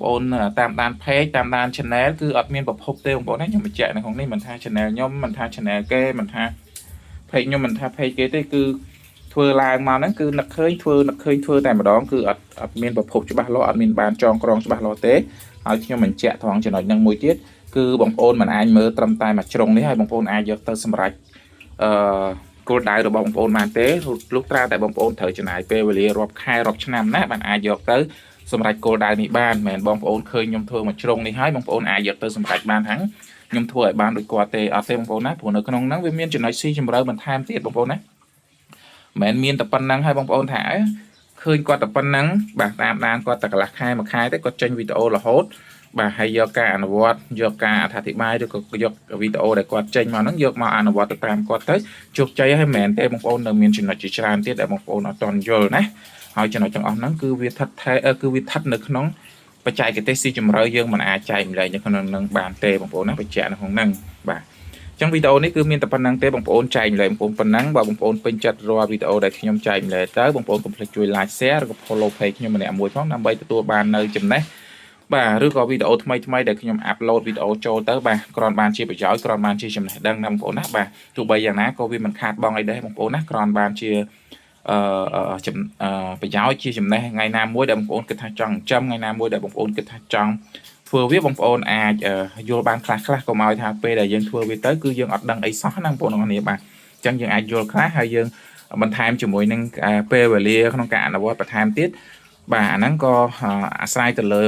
ប្អូនតាមដាន page តាមដាន channel គឺអត់មានប្រភពទេបងប្អូនណាខ្ញុំបញ្ជាក់នៅក្នុងនេះមិនថា channel ខ្ញុំមិនថា channel គេមិនថា page ខ្ញុំមិនថា page គេទេគឺធ្វើឡើងមកហ្នឹងគឺនឹកឃើញធ្វើនឹកឃើញធ្វើតែម្ដងគឺអត់អត់មានប្រភពច្បាស់លាស់អត់មានបានចងក្រងច្បាស់លាស់ទេហើយខ្ញុំបញ្ជាក់ត្រង់ចំណុចហ្នឹងមួយទៀតគឺបងប្អូនមិនអាចមើលត្រឹមតែមួយជ្រុងនេះហើយបងប្អូនអាចយកទៅសម្រេចអឺគោលដៅរបស់បងប្អូនបានទេលុះត្រាតែបងប្អូនត្រូវចំណាយពេលវេលារាប់ខែរាប់ឆ្នាំណាបានអាចយកទៅសម្រេចគោលដៅនេះបានមិនមែនបងប្អូនឃើញខ្ញុំធ្វើមួយជ្រុងនេះហើយបងប្អូនអាចយកទៅសម្រេចបានហ្នឹងខ្ញុំធ្វើឲ្យបានដូចគាត់ទេអត់ទេបងប្អូនណាព្រោះនៅក្នុងហ្នឹងវាមានចំណុចស៊ីជម្រៅបន្ថែមទៀតបងប្អូនណាមិនមែនមានតែប៉ុណ្្នឹងហើយបងប្អូនថាឃើញគាត់តែប៉ុណ្្នឹងបាទតាមដានគាត់តែកន្លះខែមួយខែទេគាត់ចេញវីដេអូរហូតបាទហើយយកការអនុវត្តយកការអត្ថាធិប្បាយឬក៏យកវីដេអូដែលគាត់ចេញមកហ្នឹងយកមកអនុវត្តទៅតាមគាត់ទៅជោគជ័យហើយមិនមែនទេបងប្អូននៅមានចំណុចជាច្រើនទៀតដែលបងប្អូនអត់ទាន់យល់ណាហើយចំណុចទាំងអស់ហ្នឹងគឺវាស្ថិតថេគឺវាស្ថិតនៅក្នុងបច្ចេកទេសស៊ីជម្រៅយើងមិនអាចចែកម្លែកនៅក្នុងនឹងបានទេបងប្អូនណាបញ្ជាក់នៅក្នុងហ្នឹងបាទចឹងវីដេអូនេះគឺមានតែប៉ុណ្្នឹងទេបងប្អូនចែកម្លែកបងប្អូនប៉ុណ្ណឹងបើបងប្អូនពេញចិត្តរាល់វីដេអូដែលខ្ញុំចែកម្លែកទៅបងប្អូនកុំភ្លេចជួយ like share ឬក៏ follow page ខ្ញុំម្នាក់មួយផងដើម្បីទទួលបាននៅចំណេះបាទឬក៏វីដេអូថ្មីថ្មីដែលខ្ញុំupload វីដេអូចូលទៅបាទគ្រាន់បានជាប្រយោជន៍គ្រាន់បានជាចំណេះដឹងណាបងប្អូនណាបាទទោះបីយ៉ាងណាក៏វាមិនខាតបង់អីដែរបងប្អូនណាគ្រាន់បានជាអឺប្រយោជន៍ជាចំណេះថ្ងៃណាមួយដែលបងប្អូនគិតថាចង់ចិញ្ចឹមថ្ងៃណាមួយដែលបងប្អូនគិតថាចង់ធ្វើវាបងប្អូនអាចយល់បានខ្លះខ្លះកុំឲ្យថាពេលដែលយើងធ្វើវាទៅគឺយើងអត់ដឹងអីសោះណាបងប្អូនអរគ្នាបាទអញ្ចឹងយើងអាចយល់ខ្លះហើយយើងបន្ថែមជាមួយនឹងពេលវេលាក្នុងការអនុវត្តបន្ថែមទៀតបាទអាហ្នឹងក៏អាស្រ័យទៅលើ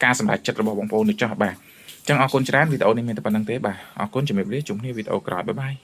ការសម្រេចចិត្តរបស់បងប្អូនទៅចោះបាទអញ្ចឹងអរគុណច្រើនវីដេអូនេះមានតែប៉ុណ្្នឹងទេបាទអរគុណជំរាបលាជួបគ្នាវីដេអូក្រោយ bye bye.